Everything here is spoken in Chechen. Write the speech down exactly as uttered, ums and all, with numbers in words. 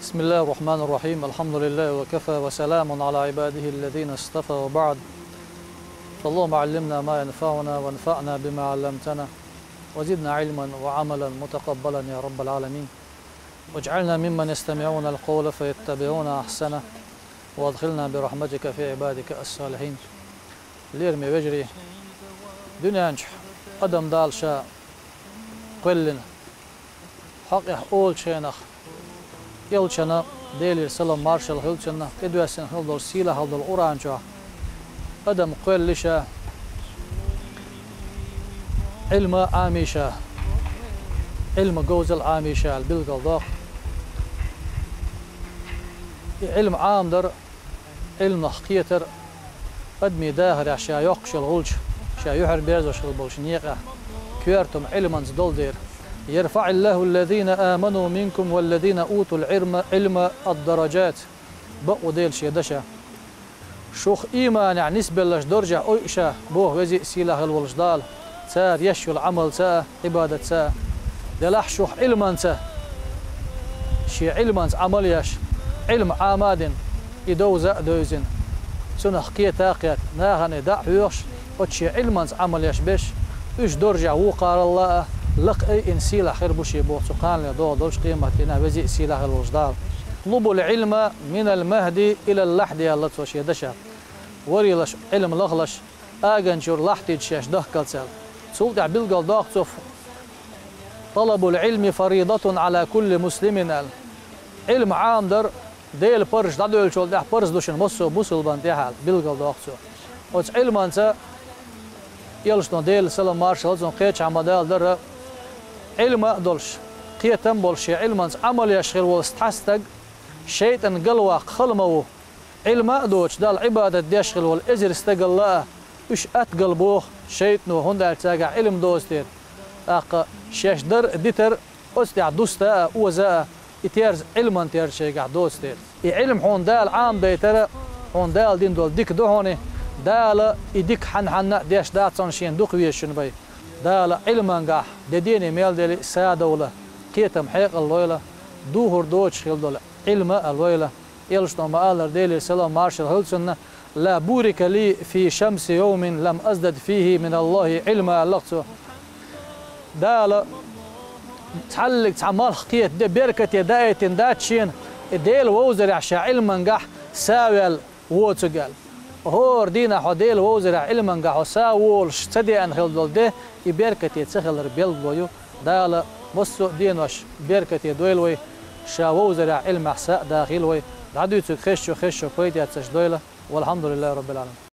بسم الله الرحمن الرحيم. الحمد لله وكفى وسلام على عباده الذين اصطفى وبعد. فاللهم علمنا ما ينفعنا وانفعنا بما علمتنا وزدنا علما وعملا متقبلا يا رب العالمين. واجعلنا ممن يستمعون القول فيتبعون أحسنه وأدخلنا برحمتك في عبادك الصالحين. Лераме вежарий, дуьнен чу адам Дала ша кхоьллина, хьокъехь олучу хенахь, элчана, Делера салам маршалла хуьлда цунна, тӀедоьссина хилла долу сийлахь долу Къуръан чохь адам кхоьллина ша, Ӏилма Ӏамийна ша, Ӏилма говзалла Ӏамийна ша аьлла билгалдоккху. И Ӏилма Ӏамадар, Ӏилманах кхетар адамийн дахарехь ша йоккхуш йолу гӀулч, ша юьхьар берзош хила болчу некъехь коьртам Ӏилманца долу дела. يرفع الله الذين آمنوا منكم والذين أوتوا العلم علم الدرجات. Бакъ ву Дела шен дашехь. Шух ийманехь нисбелларш доржехь ойу ша, боху везий а сийлахь хила волуш Дала, цара еш йолу Ӏамалца а, Ӏибадатца а. Делахь шух Ӏилманца, шен Ӏилманца Ӏамал еш, Ӏилма Ӏама а дина, и довза а девзина, цунах кхета а кхетта, нахана и дӀа а хьоьхуш, оцу шен Ӏилманца Ӏамал еш берш, уьш доржехь вукхаралла а лакха айина сийлахь хир бу шен боху цу кханалле догӀу долчу къематдийнахь везий а сийлахь хила волуш Дала. اطلبوا العلم من المهد إلى اللحد аьлла цо шен дашехь. Варийлаш, Ӏилма лахалаш, аганчуьра лахьтийчу шаьш дахкалц аьлла. Цул тӀаьхьа билгалдоккху цо: طلب العلم فريضة على كل مسلم аьлла. Ӏилма Ӏамадар Делан парзаш дӀадевллачул тӀаьхьа парз ду шуна массо а мусулман тӀехь аьлла, билгалдоккху цо. Оцу Ӏилманца, элчано, Делан салам маршалла цунна, кхечахьа ма-далла дара, Ӏилма а долуш, кхетам а болуш, шен Ӏилманца Ӏамал еш хир волу цхьа стаг шайтӀан галваккха хала ма ву. Ӏилма а доцуш, Далла Ӏибадат деш хила волу эзар стагалла а, уьш атгал боху шайтӀано, хӀунда аьлча цаьргахь Ӏилма доцу дела. ТӀаккха шаьш дар а, дитар а, оцу тӀехь дуста а, оза а, и терза Ӏилман терза шайгахь доцу дела. И Ӏилма хьуна Дала Ӏамадайтар а, хьуна Дала дина долу дика ду хьуна, Дала и дика хьанна-хьанна а деш дац хьуна шена дукха везачун бай. Дала Ӏилмангахь де-дене мел дели садовла, кхетам хьекъал лойла, духур доцуш хила долу Ӏилма а лойла. Элчано ма-аллара, Делера салам маршалла хуьлда цунна: لا بورك لي في شمس يوم لم أزدد فيه من الله علما аьлла цо. Дала цхьаллиг цхьа малх кхета де беркате даийтина дац шена, и Дела вовзарехь ша Ӏилмангахь са а ваьлла воцург аьлла. ХӀора дийнахь хьо Дела вовзарехь Ӏилмангахь хьо са а волуш ца деана хила долу де, и беркате ца хилар билгало ю. Дала массо а денош беркате дойла вай, ша вовзарехь Ӏилмехь са а дахийла вай, дӀадуьйцург хезчо-хезчо пайда эцарш дойла. والحمد لله رب العالمين.